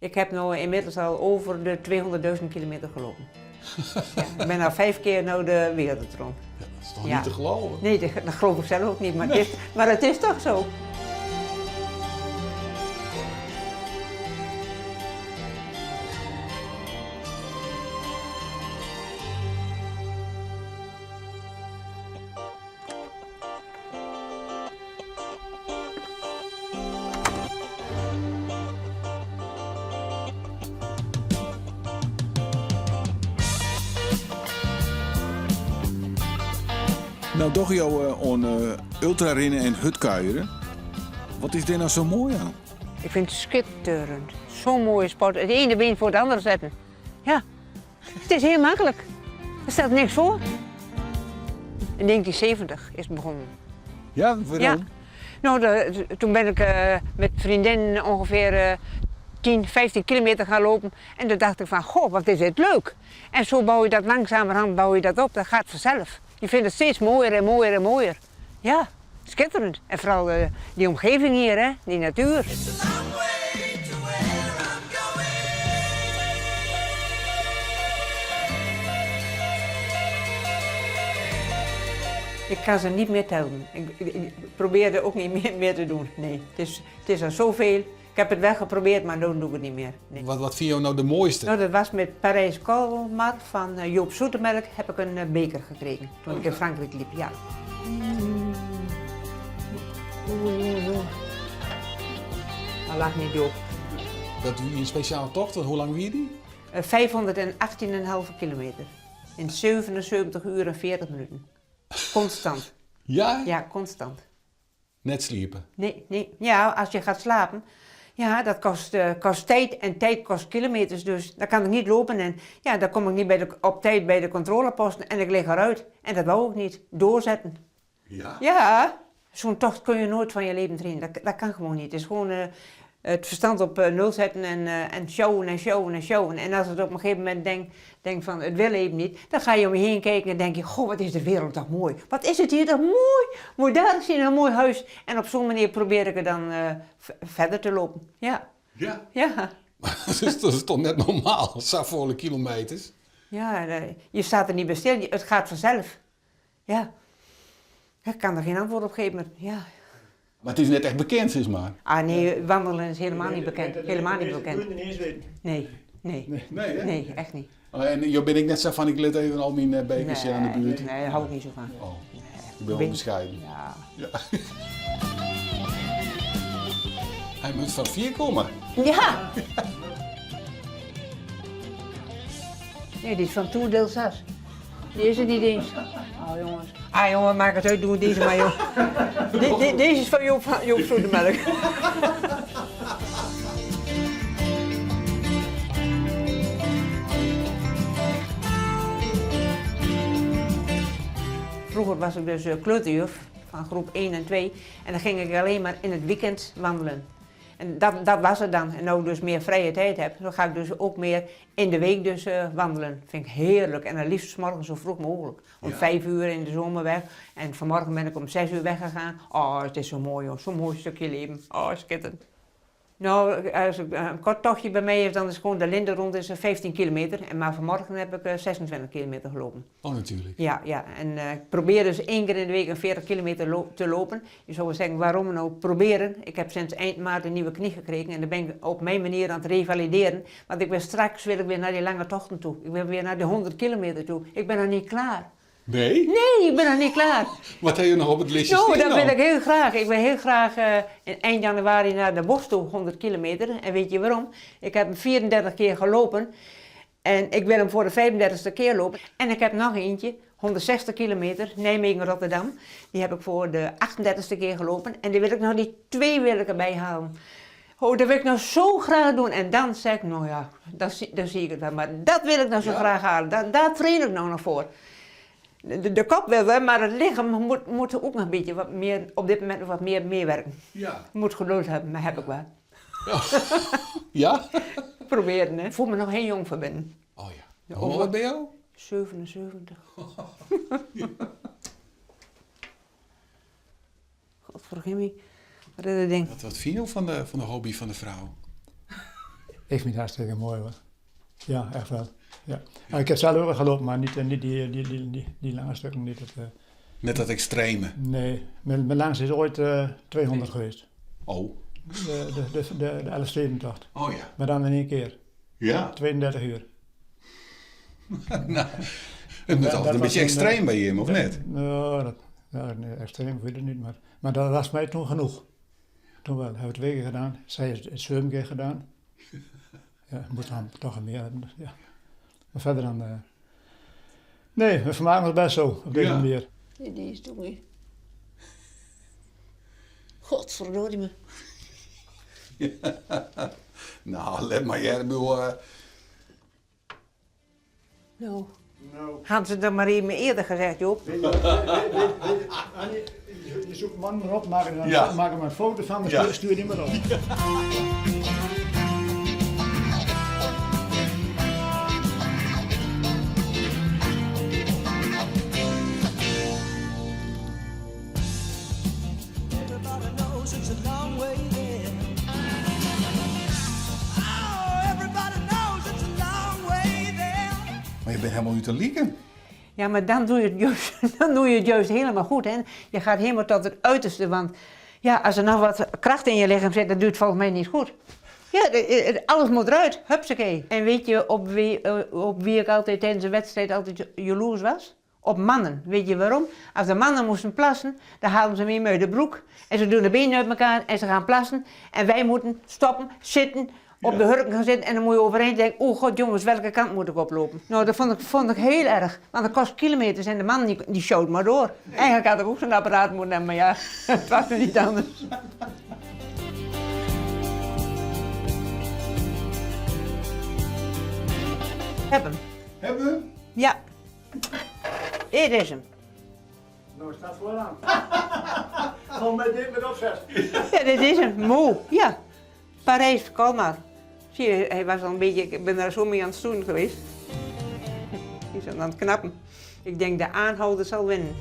Ik heb no inmiddels al over de 200.000 kilometer gelopen. Ja, ik ben al vijf keer nou de wereld rond. Ja, dat is toch niet te geloven? Nee, dat, dat geloof ik zelf ook niet, maar, het is, maar het is toch zo. No dogge jo oan ultrarinnen en hurdkuieren. Wat is dêr no sa moai oan? Ik vind het schitterend. Zo'n mooie sport. Het ene been voor het andere zetten. Ja, het is heel makkelijk. Er stelt niks voor. In 1970 is het begonnen. Ja, waarom? Ja. Nou, de, toen ben ik uh, met vriendinnen ongeveer uh, 10, 15 kilometer gaan lopen. En toen dacht ik van, goh, wat is dit leuk. En zo bouw je dat langzamerhand bouw je dat op. Dat gaat vanzelf. Je vindt het steeds mooier en mooier en mooier. Ja, schitterend. En vooral uh, die omgeving hier, hè, die natuur. Ik kan ze niet meer tellen. Ik, ik, ik probeerde ook niet meer, meer te doen. Nee, het is, het is al zoveel. Ik heb het wel geprobeerd, maar nu doe ik het niet meer. Nee. Wat, wat vind je nou de mooiste? Nou, dat was met Parijs-Colmar van eh, Joop Zoetemelk heb ik een eh, beker gekregen. Toen ik in Frankrijk liep, ja. Dat lag niet Joop. Dat wie een speciale tocht, want hoe lang wie die? 518,5 kilometer. In 77 uur en 40 minuten. Constant. Ja? Ja, constant. Net sliepen? Nee, nee. Ja, als je gaat slapen, ja, dat kost, uh, kost tijd en tijd kost kilometers. Dus dan kan ik niet lopen en ja, dan kom ik niet bij de, op tijd bij de controleposten en ik lig eruit. En dat wou ik niet. Doorzetten. Ja? Ja. Zo'n tocht kun je nooit van je leven trainen. Dat, dat kan gewoon niet. Het is gewoon uh, het verstand op uh, nul zetten en, uh, en showen en showen en showen. En als het op een gegeven moment denkt denk van het wil even niet, dan ga je om je heen kijken en denk je, goh, wat is de wereld toch mooi. Wat is het hier toch mooi. Moet daar zien een mooi huis. En op zo'n manier probeer ik het dan uh, verder te lopen. Ja. Ja? Ja. dat, is, dat is toch net normaal, zoveel kilometers? Ja, je staat er niet bij stil. Het gaat vanzelf. Ja. Ik kan er geen antwoord op geven, maar ja. Maar het is net echt bekend, zeg maar. Ah nee, wandelen is helemaal niet bekend. Helemaal niet bekend. niet eens weten. Nee, nee. Nee, nee, hè? nee echt niet. Oh, en joh, ben ik net zo van, ik let even al mijn bekers nee, aan de buurt. Nee, daar hou ik niet zo van. Oh, nee. Ik ben wel bescheiden. Ja. ja. Hij moet van vier komen. Ja. Nee, die is van Tour d'Alsace. Die is het niet eens. Oh jongens. Ah jongen, maak het uit, doe deze maar joh. De, de, deze is van Joop, Joop Zoetemelk. Vroeger was ik dus kleuterjuf van groep 1 en 2. En dan ging ik alleen maar in het weekend wandelen. En dat, dat was het dan. En nu ik dus meer vrije tijd heb, dan ga ik dus ook meer in de week dus, uh, wandelen. Vind ik heerlijk. En dan liefst 's morgens zo vroeg mogelijk. Om ja. 5 uur in de zomer weg. En vanmorgen ben ik om 6 uur weggegaan. Oh, het is zo mooi hoor. Zo'n mooi stukje leven. Oh, schitterend. Nou, als ik een kort tochtje bij mij is, dan is gewoon de Lindenrond is 15 kilometer. En maar vanmorgen heb ik 26 kilometer gelopen. Oh, natuurlijk. Ja, ja. En uh, ik probeer dus één keer in de week een 40 kilometer lo te lopen. Je zou zeggen, waarom nou proberen? Ik heb sinds eind maart een nieuwe knie gekregen en daar ben ik op mijn manier aan het revalideren. Want ik ben straks wil ik weer naar die lange tochten toe. Ik wil weer naar de 100 kilometer toe. Ik ben nog niet klaar. Nee? Nee, ik ben nog niet klaar. Wat heb je nog op het listje Nou, staan dat dan? wil ik heel graag. Ik wil heel graag uh, in eind januari naar de bos toe, 100 kilometer. En weet je waarom? Ik heb hem 34 keer gelopen. En ik wil hem voor de 35e keer lopen. En ik heb nog eentje, 160 kilometer, Nijmegen-Rotterdam. Die heb ik voor de 38e keer gelopen. En die wil ik nog, die twee wil ik erbij halen. Oh, dat wil ik nou zo graag doen. En dan zeg ik, nou ja, dan, zie, dan zie ik het wel. Maar dat wil ik nou zo Ja. graag halen. Da daar train ik nou nog voor. De, de kop wil wel, maar het lichaam moet, moet ook nog een beetje wat meer, op dit moment nog wat meer meewerken. Ja. Moet geduld hebben, maar heb ik wel. Ja? Proberen, hè. Ik voel me nog heel jong voor ben. Oh ja. Hoe oud ben je? 77. Godvergimme. Wat is dat ding? Wat, wat vind je van de, van de hobby van de vrouw? Ik vind het hartstikke mooi hoor. Ja, echt wel. Ja. Ik heb zelf ook wel gelopen, maar niet, niet die, die, die, die, die lange stukken. Niet dat, Net dat extreme. Nee, mijn langste is ooit 200 geweest. Oh. De, de, de, de, de Elfstedentocht. Oh ja. Maar dan in één keer. Ja. 32 uur. Nou, het moet altijd een beetje extreem bij je, of net? Nou, dat, ja, nee, extreem weet ik niet, maar dat was mij toen genoeg. Toen wel, hebben we 2 keer gedaan. Zij heeft het 7 keer gedaan. Ja, moet dan toch meer hebben. Ja. Maar verder dan... Nee, we vermaken ons best zo, op deze manier. Nee, die is toch niet. Godverdorie me. Nou, let maar, jij bedoel... Nou. Nou. Hadden ze dat maar even eerder gezegd, Joop. Annie, je zoekt man maar op, maak er, dan, Ja. maak er maar een foto van, maar stuur die maar op. Everybody knows it's a long way there. Oh, everybody knows it's a long way there. Maar je bent helemaal niet te lieken. Ja, maar dan doe je het juist, dan doe je het juist helemaal goed, hè. Je gaat helemaal tot het uiterste, want ja, als er nog wat kracht in je lichaam zit, dat duurt volgens mij niet goed. Ja, alles moet eruit, hupsakee. En weet je op wie ik altijd tijdens de wedstrijd altijd jaloers was? Op mannen. Weet je waarom? Als de mannen moesten plassen, dan haalden ze mee uit de broek. En ze doen de benen uit elkaar en ze gaan plassen. En wij moeten stoppen, zitten, op de hurken gaan zitten. En dan moet je overeind denken, oh god jongens, welke kant moet ik oplopen? Nou, dat vond ik heel erg. Want dat kost kilometers en de man die showt maar door. Eigenlijk had ik ook zo'n apparaat moeten hebben, maar ja, het was nu niet anders. Heb hem. Hebben we hem? Ja. Dit is hem. Nou, staat vooraan. Gewoon met dit met opzet. Ja, dit is hem. Moe. Ja. Parijs, Colmar. Zie je, hij was al een beetje, ik ben daar zo mee aan het stoen geweest. Die is aan het knappen. Ik denk de aanhouder zal winnen.